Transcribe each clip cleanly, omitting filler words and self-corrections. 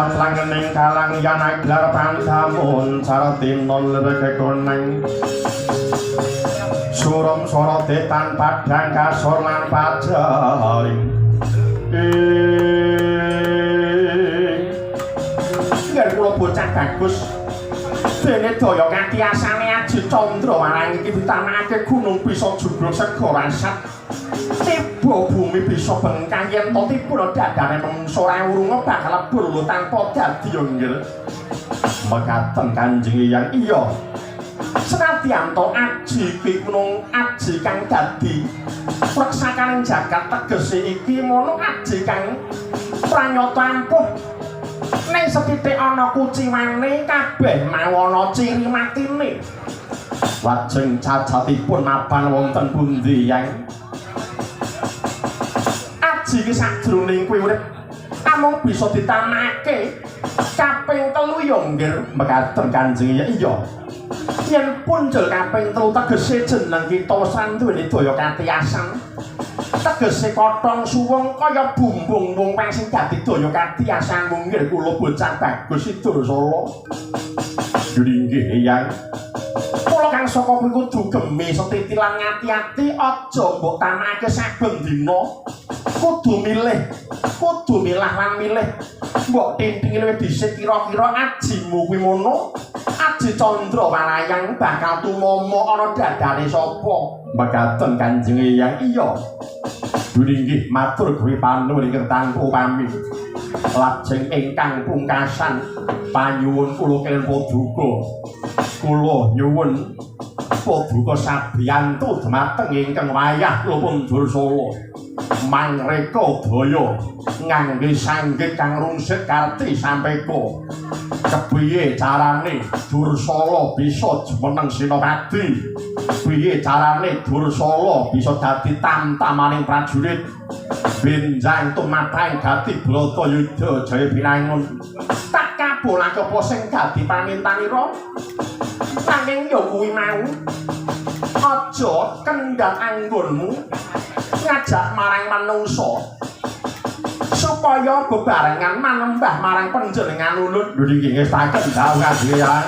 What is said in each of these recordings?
Kawat langening kalang yana gelar pandamun caratinon lireke koneng surum sorote tan padang kasor lan pajaring. Nggih kula bocah bagus. Dene daya katiasane Aji Candra warang iki ditanake gunung bisa jugruk segara asat. Tiba bumi bisa bengkang yen to tiba dadane mengso ora wurunga bakal lebur lho tanpa dadi ya nggih. Mekaten Kanjeng Hyang. Iya. Senadyan to aji kuwi gunung aji kang dadi preksakaning jagat tegese iki mono aji kang pranyata ampuh. Ning sethithik ana kuciwane kabeh mau ana ciri matine. Lajeng cacatipun mapan wonten pundi Yang? Aji ki sajroning kuwi urip amung bisa ditamake kaping telu ya nggih. Mekaten Kanjeng. Iya. Yen punjul kaping telu tegese jeneng kita wis duweni daya katiasan. Tegese kotong suwung kaya bumbung wong sing dadi daya katiasan munggir kula bocah bagus Dursala. Inggih Hyang. Kula kang saka kuwi kudu gemi setiti lan ngati-ati aja mbok tamake saben dina. Kudu milih, kudu milah lan milih. Mbok tintingi luwih dhisik kira-kira ajimu kuwi mono. Aji Candra Warayang bakal tumama ana dadane sapa? Mekaten Kanjeng Hyang. Iya. Inggih matur kuwi panuwun ingkang tanpa upami. Lajeng ingkang pungkasan panyuwun kula kaliyan paduka. Kula nyuwun paduka sabiyantu dhumateng ingkang wayah kula pun Dursala. Mangreka daya ngangge sanggit kang rungsit karti sampeka. Kepiye carane Dursala bisa jumeneng Senopati? Piye carane Dursala bisa dadi tamtamaning prajurit? Benjang tumatang dadi Bratayuda Jaya Binangun. Tak kabulake apa sing dadi pamintanira? Nanging ya kuwi mau. Aja kendhat anggonmu ngajak marang manungsa supaya bebarengan manembah marang panjenengan ulun. Lho nggih ngestaken dawuh Kanjeng Hyang.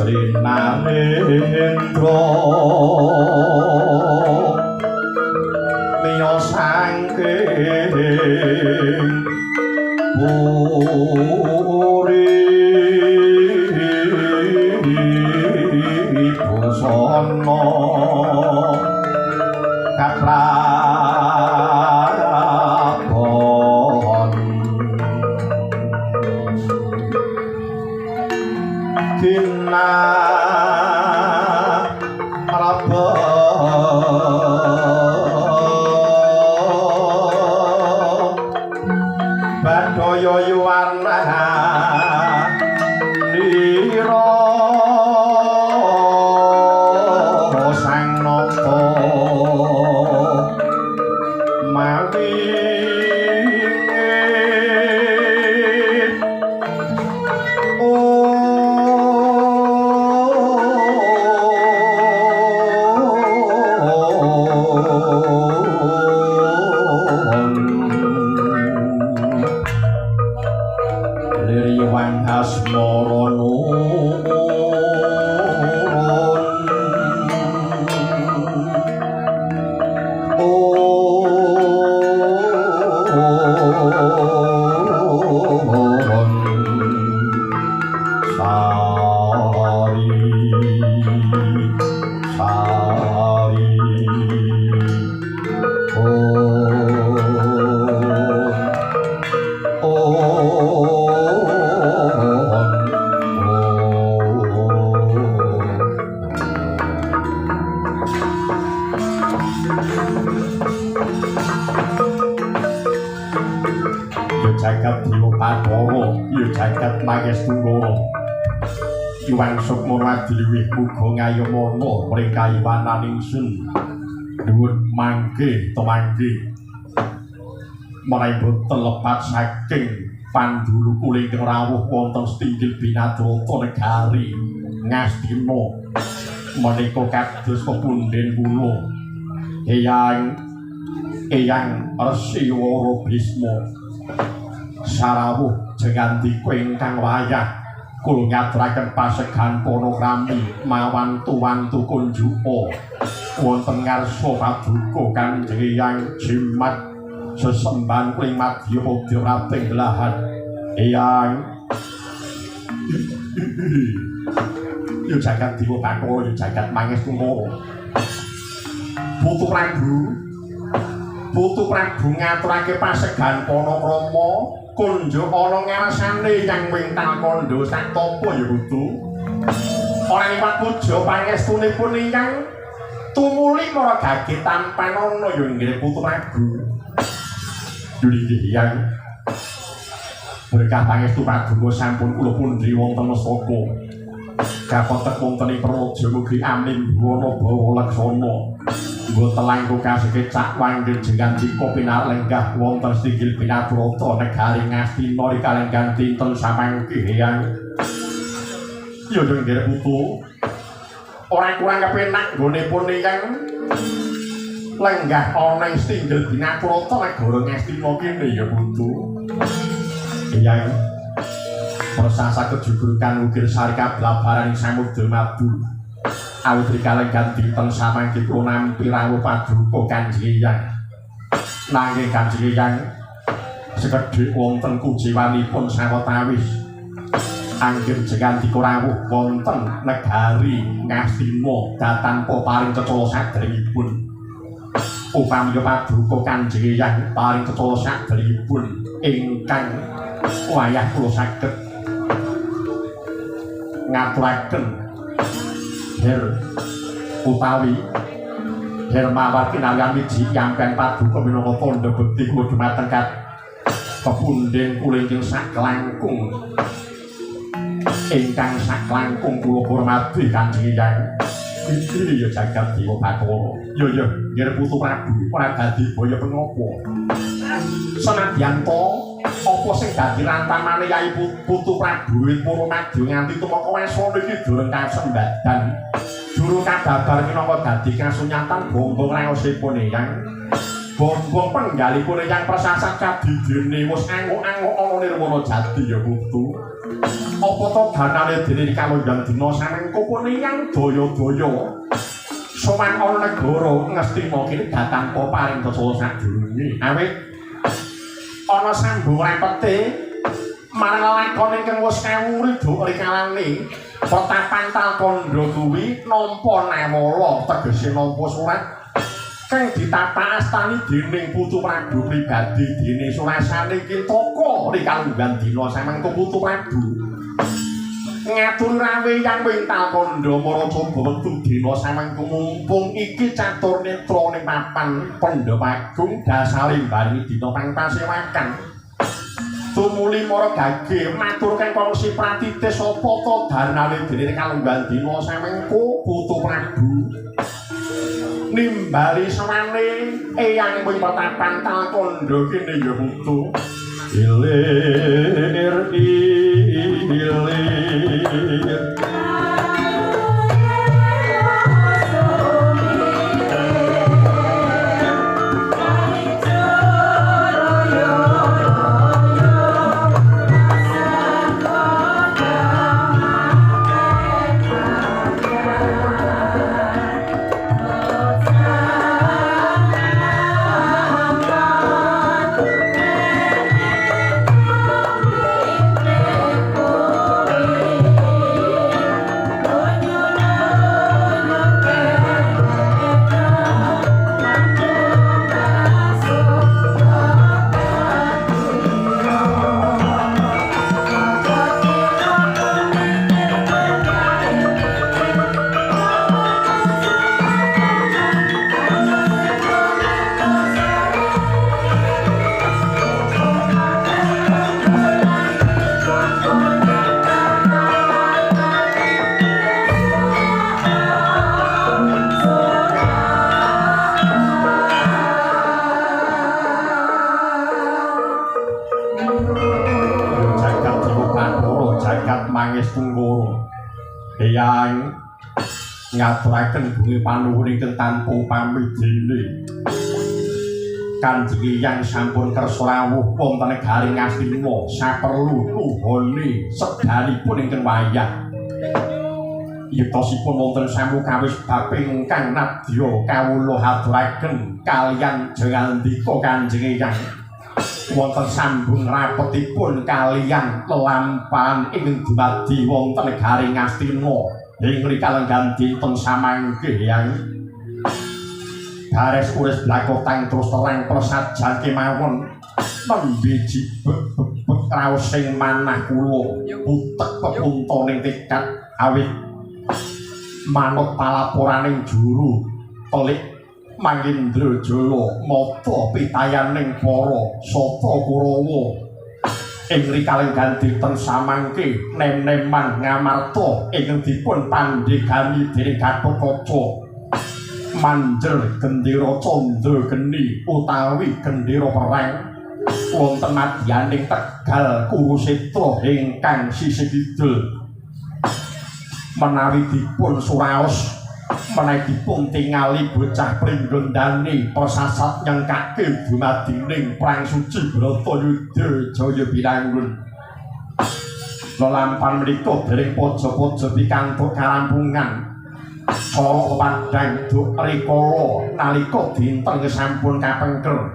Sri Narendra miyos saking puri busana kaprabon dina Badaya yuwana nira sang nata mawi asmara nurun sari sari Jagat Dewa Bathara ya jagat Mahestungara Yuwang Sukmana adiluwih muga ngayomana mring kayiwanan ingsun dhuwur mangke tumangke menawi boten lepat saking pandulu kula ingkang rawuh wonten setinggil Binadrata negari Ngastina menika kados pepunden kula Eyang Eyang Resi Wara Bisma sarawuh jengandika ingkang wayah kula ngaturaken pasegan panakrami mawantu-wantu kunjuka wonten ngarsa paduka Kanjeng Eyang Jimat sesembahan kula ing madya padya rating gelahan Eyang ya jagat Dewa Bathara ya jagat Mangestungara Putu Prabu ngaturake pasegan panakrama kunjuk ana ngarsane Yang Wintal kandha sak tapa ya Putu. Ora liwat puja pangestunipun Eyang tumuli mara gage tampanana ya inggih Putu Prabu. Inggih Eyang. Berkah pangestu paduka sampun kula pundhi wonten mesaka. Kapotek wonten ing praja mugi amin buwana bawa laksana. Mboten langkung kasekecak wanggen jengandika pinalenggah wonten setinggil Binadrata negari Ngastina rikalenggan dinten samangke Eyang. Ya nggih Putu. Ora kurang kepenak nggonipun Eyang lenggah ana ing setinggil Binadrata negara Ngastina kene ya Putu. Eyang prasasa kejugurukan ukir sari kablabaran ing samudra madu. Awit rikalenggan dinten samangke kula nampi rawuh paduka Kanjeng Eyang. Nanging Kanjeng Eyang sekedhik wonten kujiwanipun sawetawis anggen jengandika rawuh wonten negari Ngastina datanpa paring cecala saderengipun. Upami paduka Kanjeng Eyang paring cecala saderengipun ingkang wayah kula saged ngaturaken her utawi her mawar kinaryan wiji yampen paduka minangka tandha bekti kula dumateng pepunden kula ingkang saklangkung kula hormati Kanjeng Eyang. Iki ya jagat Dewa Bathara. Ya ya nggih Putu Prabu ora dadi baya penapa. Senadyan to apa sing dadi rantamane Yai Putu Prabu ing Purwomadya nganti tumeka wasana iki durung kasembadan. Durung kababar minangka dadi kasunyatan bombong raosipun Eyang. Bombong penggalipun Eyang prasasat kadidene wis anguk-anguk ana nirwana jati ya Putu. Apa to danane dene kalunggan dina samengko yang daya-daya sowan ana negara Ngastina kene datanpa paring tata sadurunge awit ana sambung rapete marang lakon ingkang wis kawuri duk rikalane pertapan Talkandha kuwi nampa nawala tegese nampa surat kang ditata astani dening Putu Prabu pribadi dene Surasane Kintaka rikalunggan dina samengko Putu Prabu ngatur rawe yang wing Talkandha mara coba wektu dina samengko mumpung iki catur netra ning papan Pandhawa Agung dasare mbaringi dina pangpasewakan tumuli mara gage matur kang kongsi pratite sapa ta danane dene kalunggan dina samengko Putu Prabu nimbali sawane eyang wing pertapan Talkandha kene ya Putu ilir ilir. Eyang ngaturaken bumi panuwun ingkang tanpa pamidene. Kanjeng Eyang sampun kersa rawuh wonten negari Ngastina saperlu nuhoni sedanipun ingkang wayah. Yektosipun wonten samukawis bab ingkang nadya kawula aturaken kaliyan jengandika Kanjeng Eyang. Wonten sambung rapetipun kaliyan lelampahan ingkang dumadi wonten negari Ngastina ing rikalenggan dinten samangke Eyang. Bares uris blakotang terus terang prasajan kemawon nembe jibek bebek raos sing manah kula utek pepuntoning tekad awit manut palaporaning juru telik Mangindrajala mata pitayaning para sata Kurawa ing rikalenggan dinten samangke nem-neman ngamarta ingkang dipun pandhegani dening Gatotkaca manjer gendera candra geni utawi gendera perang wonten madyaning Tegal Kurusetra ingkang sisih kidul menawi dipun suraos menawi dipun tingali bocah pringgondani persasat nyengkake dumadining perang suci Bratayuda Jaya Binangun. Lelampan menika dereng paja-paja pikantuk karampungan. Cara padhang duk rikala nalika dinten sampun kapengker.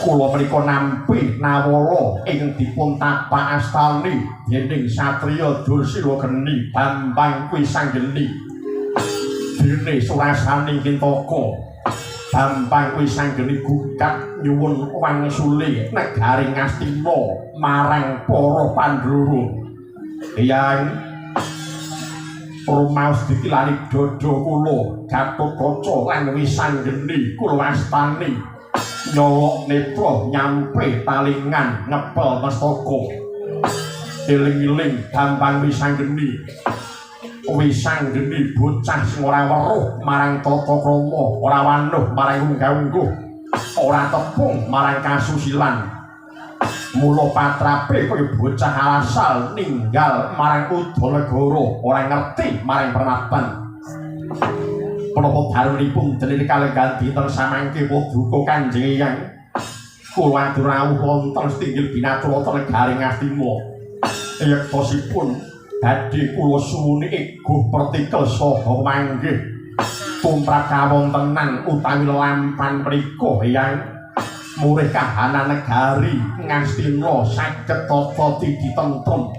Kula menika nampi nawala ing dipun tapak astani dening satriya Dursila Geni Bambang Wisanggeni. Dene Surasane Kintaka Bambang Wisanggeni gugat nyuwun wangsule negari Ngastina marang para Pandhawa. Eyang rumaos dikilani dada kula Gatotkaca lan Wisanggeni kula astani nyolok netra nyampe talingan ngepel mestaka. Eling-eling Bambang Wisanggeni Wisanggeni bocah sing ora weruh marang tata krama, ora wanuh marang unggah-ungguh, ora tepung marang kasusilan. Mula patrape kaya bocah alasal ninggal marang Udanegara, ora ngerti marang permatan. Menapa danunipun dening kalenggan dinten samangke paduka Kanjeng Eyang kula atur rawuh wonten setinggil binatur wonten negari Ngastina. Yektosipun badhe kula suwuni ego pertikel saha manggih tumrap kawontenan utawi lampan mriku yang murih kahanan negari Ngastina saged tata titi tentrem,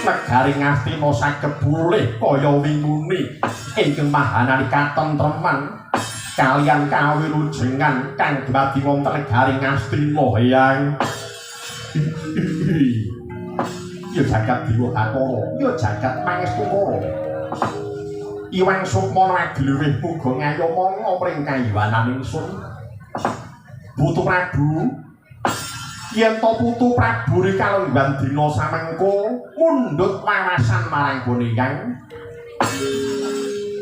negari Ngastina saged pulih kaya wingune ingkang mahanani katentreman kaliyan kawilujengan kang dumadi wonten negari Ngastina. Yang ya jagat dewa Bathara, ya jagat Pangestungkara. Iwang Sukmana adiluwih muga ngayomanga mring kayiwanan ingsun. Putu Prabu, yen to Putu Prabu rikalenggan dina samengko mundhut wawasan marang Boneyang.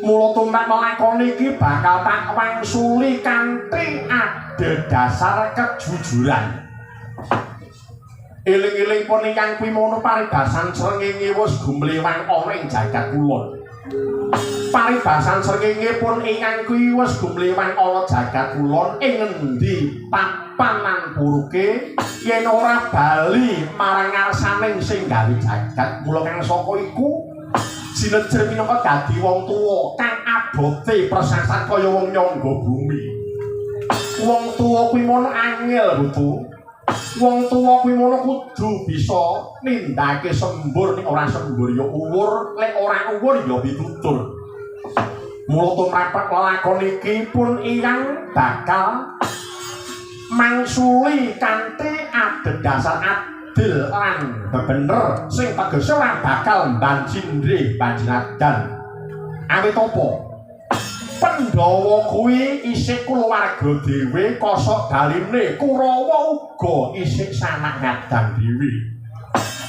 Mula tumrap lelakon iki bakal tak wangsuli kanthi adhedhasar kejujuran. Eling-eling Poniyang kuwi mono paribasan srengenge wis gumlewang ana ing jagat kulon. Paribasan srengenge pun ingkang kuwi wis gumlewang ana jagat kulon ing ngendi papan lan puruke yen ora bali marang ngarsaning sing gawe jagat. Mula kang saka iku sinejer minangka dadi wong tuwa kang abote prasasat kaya wong nyangga bumi. Wong tuwa kuwi mono angel, Putu. Wong tuwa kuwi mono kudu bisa nindakake sembur, nek ora sembur ya uwur, nek ora uwur ya pitutur. Mula tumrap lelakon iki pun iyang bakal mangsuli kanthi adhedhasar adil lan bebener sing tegese ora bakal mbancindre banjinadan. Awit apa? Pandhawa kuwi isih kulawarga dhewe, kosok daline Kurawa uga isih sanak ngadang dhewe.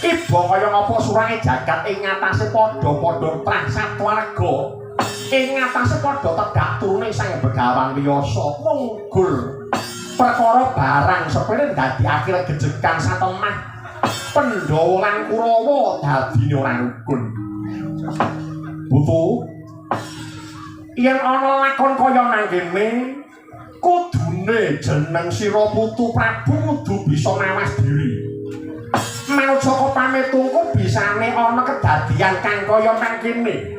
Iba kaya ngapa surange jagat ing ngatasé padha-padha trah satuwarga. Ing ngatasé padha tegak turune Sang Begawan Wiyasa munggur. Perkara barang sepele dadi akhire gejegan satemah. Pandhawa lan Kurawa dadine ora rukun. Putu, yen ana lakon kaya mangkene kudune jeneng sira Putu Prabu kudu bisa mawas diri. Manut saka pametungku bisane ana kedadian kang kaya mangkene.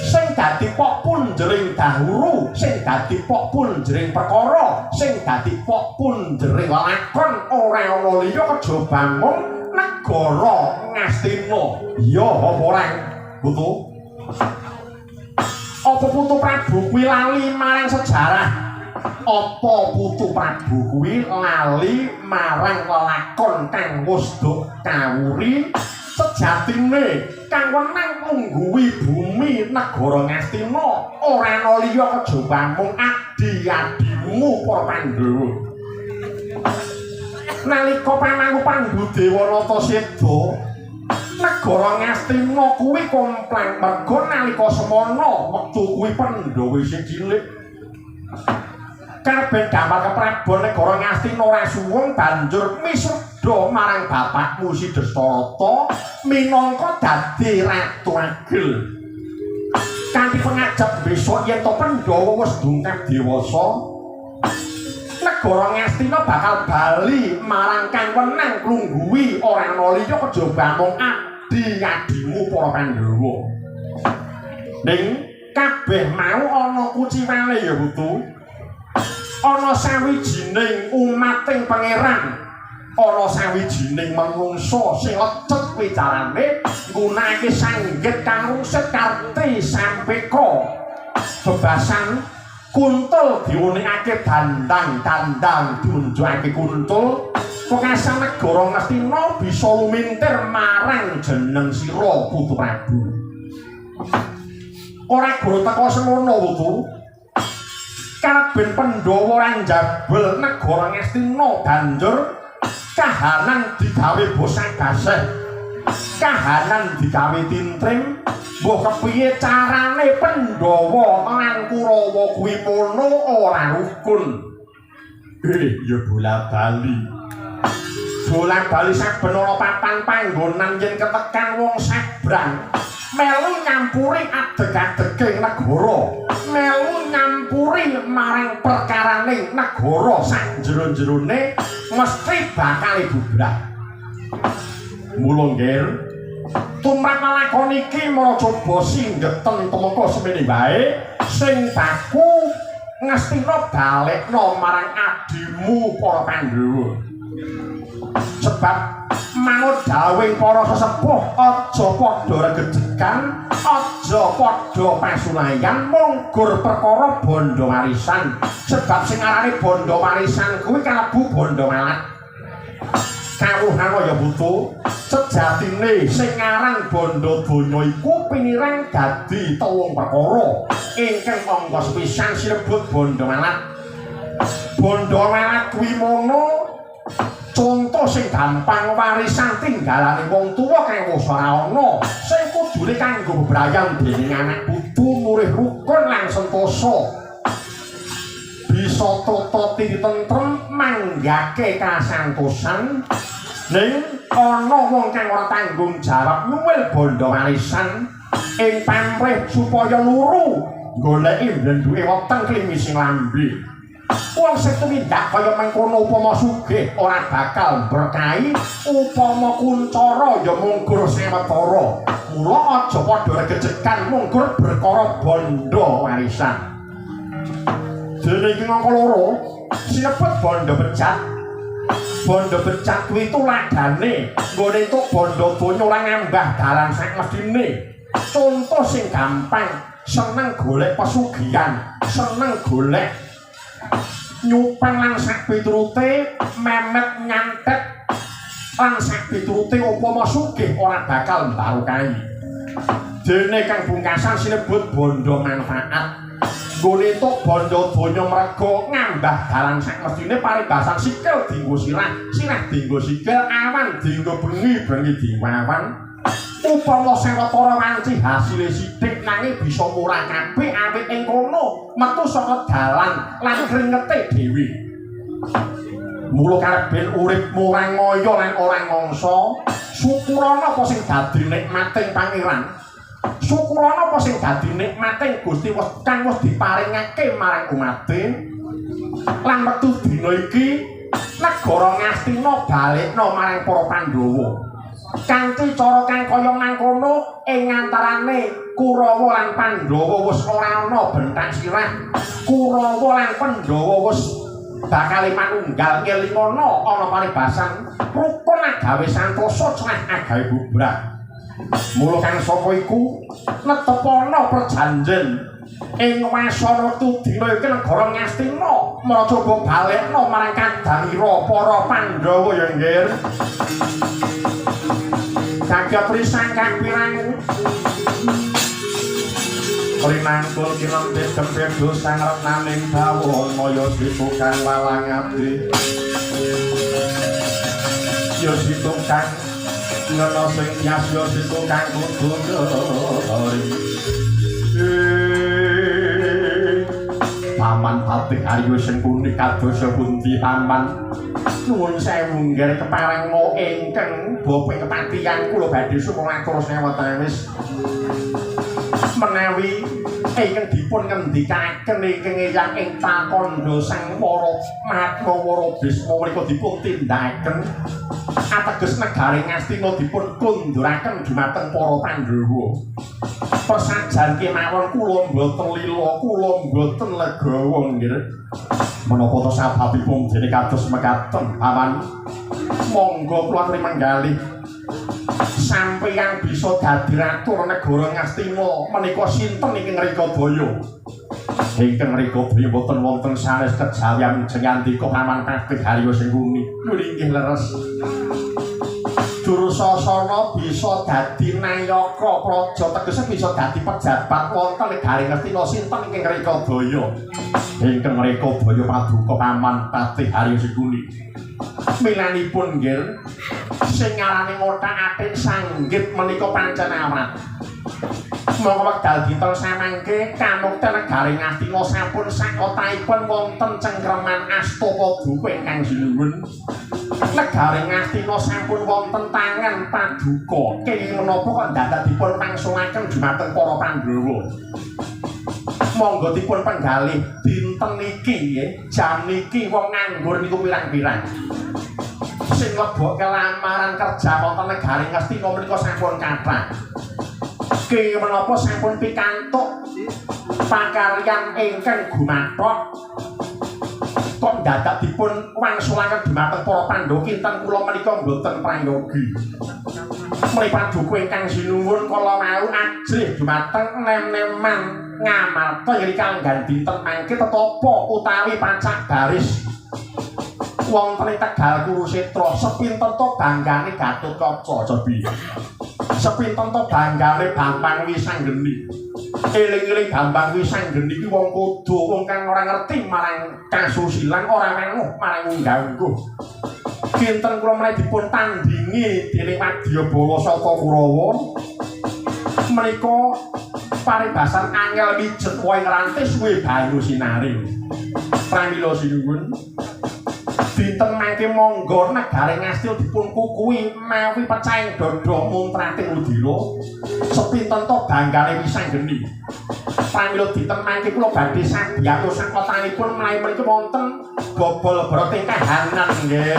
Sing dadi pok punjering dahuru, sing dadi pok punjering perkara, sing dadi pok punjering lakon ora ana liya kejaba mung negara Ngastina. Ya apa ora, Putu? Apa Putu Prabu kuwi lali marang sejarah? Apa Putu Prabu kuwi lali marang lelakon kang wis dok kawuri sejatine kang wenang nungguwi bumi negara Ngastina ora ana liya kejaba mung adi-adimu para Pandhawa. Nalika pamangu Pandu Dewanata seda, negara Ngastina kuwi komplang merga nalika semana wektu kuwi Pandhawa isih cilik. Kaben damar keprabon negara Ngastina ora suwung banjur misuda marang bapakmu si Dastarata minangka dadi ratu agil. Kanthi pengajap besok yen to Pandhawa wis dungkap dewasa, negara Ngastina bakal bali marang kang wenang klungguwi ora ana liya kejaba mung adi-adimu para Pandhawa. Ning kabeh mau ana kuciwane ya, Putu. Ana sawijining umating pangeran, ana sawijining manungsa sing lecet wicarane nggunakake sanggit kang rusit karti sampeka. Bebasan kuntul diunikake dandang-dandang diunjukake kuntul pekasan negara Ngastina bisa lumintir marang jeneng sira Putu Prabu. Ora guru teka semono, Putu. Kaben Pandhawa ora njabel negara Ngastina banjur kahanan digawe bosah-baseh, kahanan digawe tintrim. Mbuh kepiye carane Pandhawa lan Kurawa kuwi mono ora rukun. Ya bola bali. Bola bali saben ana papan panggonan yen ketekan wong sabrang melu nyampuri adeg-adeging negara, melu nyampuri marang perkaraning negara sak jero-jerone mesti bakal bubrah. Mula nggir, tumrap lakon iki mara coba singgeten tumeka semene wae sing baku Ngastina balekna marang adimu para Pandhawa. Sebab manut dawuhing para sesepuh aja padha regejegan, aja padha pasunayan mung gur perkara bondo warisan. Sebab sing arane bondo warisan kuwi kalebu bondo malat. Kawruhana ya putu, sejatine sing aran bondo donya iku pinirang dadi telung perkara. Ingkang angka sepisan sinebut bondo malat. Bondo malat kuwi mono conto sing gampang warisan tinggalane wong tuwa kang wis ora ana, sing kudune kanggo bebrayan dening anak putu murih rukun lan sentosa. Bisa tata tentrem manggake kasantosan ning ana wong kang ora tanggung jawab nyuwil bondo warisan ing pamrih supaya luru goleki blenduke weteng klimising lambe. Wong sing tumindak kaya mengkono upama sugih ora bakal berkahi, upama kuncara ya mung gur sawetara. Mula aja padha regejegan mung gur perkara bondo warisan. Dene iki angka loro sinebut bondo bejat. Bondo bejat kuwi tuladane nggone entuk bondo donya ora ngambah dalan sak mesthine. Conto sing gampang, seneng golek pesugihan, seneng golek nyupeng lan sak piturute, memet nyantet lan sak piturute, upama sugih ora bakal mbarokahi. Dene kang pungkasan sinebut bondo manfaat. Nggone entuk bondo donya merga ngambah dalan sak mesthine, paribasan sikil dienggo sirah, sirah dienggo sikil, awan dienggo bengi, bengi dienggo awan. Upama sawetara wanci hasile sithik nanging bisa murah kabeh awit ing kono metu saka dalan lan kringete dhewe. Mula karep ben uripmu ora ngoyo lan ora ngangsa, syukurana apa sing dadi nikmating Pangeran. Syukurana apa sing dadi nikmating Gusti wis kang wis diparingake marang umate. Lan wektu dina iki negara Ngastina balekna marang para Pandhawa. Kanthi cara kang kaya mangkono ing antarane Kurawa lan Pandhawa wis ora ana bentak sirah. Kurawa lan Pandhawa wis bakal manunggal. Ngelingono ana paribasan rukun agawe santosa, crah agawe bubrah. Mula kang saka iku netepana perjanjen ing wasana wektu dina iki negara Ngastina mara coba balekna marang kadangira para Pandhawa ya nggir. Kaget risang kang pirang Rinangkul kinempit dempit dosang retnaning bawana ya situ kang walang abdi ya situ kang ngena sing nyas ya situ kang kudu ngeri. Paman Patih Arya Sengkuni kados pundi paman? Nuwun sewu nggih kepareng ingkang bapa kepatihan kula badhe sumangga atur sawetawis menawi ingkang dipun ngendikaken ingkang eyang ing takandha sang para Mahatma Wara Bisma menika dipun tindakaken ateges negari Ngastina dipun kunduraken dumateng para Pandhawa. Persajan kemawon kula mboten lila, kula mboten legawa nggih. Menapa to sababipun dene kados mekaten, Paman? Monggo kula aturi manggalih. Sampeyan bisa dadi ratu negara Ngastina menika sinten ingkang Rikadaya? Ingkang Rikadaya mboten wonten sanes kejawi jengandika Paman Patih Arya Sengkuni. Lho inggih leres. Dursasana bisa dadi nayaka praja, tegese bisa dadi pejabat wonten negari Ngastina sinten ingkang Rikadaya? Ingkang Rikadaya paduka Paman Patih Arya Sengkuni. Milanipun nggih sing ngarane ngothak-athik sanggit menika pancen awrat. Monggo wekdal dinten samangke kamukten negari Ngastina sampun sakotahipun wonten cengkreman Astapaduka ingkang sinuwun. Negari Ngastina sampun wonten tangan paduka. Kenging menapa kok dadak dipun wangsulaken dumateng para Pandhawa? Monggo dipun penggalih dinten niki nggih, jam niki wong nganggur niku pirang-pirang. Sing lebokke lamaran kerja wonten negari Ngastina menika sampun kathah. Kenging menapa sampun pikantuk pakaryan ingkang gumathok kok dadak dipun wangsulaken dumateng para Pandhawa, kinten kula menika mboten prayogi. Mri paduka ingkang sinuwun, kala wau ajrih dumateng nem-neman ngamarta yen kalenggan dinten mangke tetapa utawi pacak baris wonten ing Tegal Kurusetra. Sepinten to banggane Gatotkaca, cobi sepinten to banggane Bambang Wisanggeni. Eling-eling Bambang Wisanggeni iki wong kudu, wong kang ora ngerti marang kasusilan, ora manguh marang unggah-ungguh. Kinten kula menawi dipun tandingi dening wadyabala saka Kurawa menika, paribasan angel mijet wae ngranti suwe banyu sinari. Pramila sinuwun, dinten mangke monggo negari Ngastina dipun kukuhi mawi pecahing dada muntrating ludira. Sepinten to banggane Wisanggeni. Pramila dinten mangke kula badhe sabiyantu sakotanipun menawi mriki wonten bobol brot ing kahanan, nggih.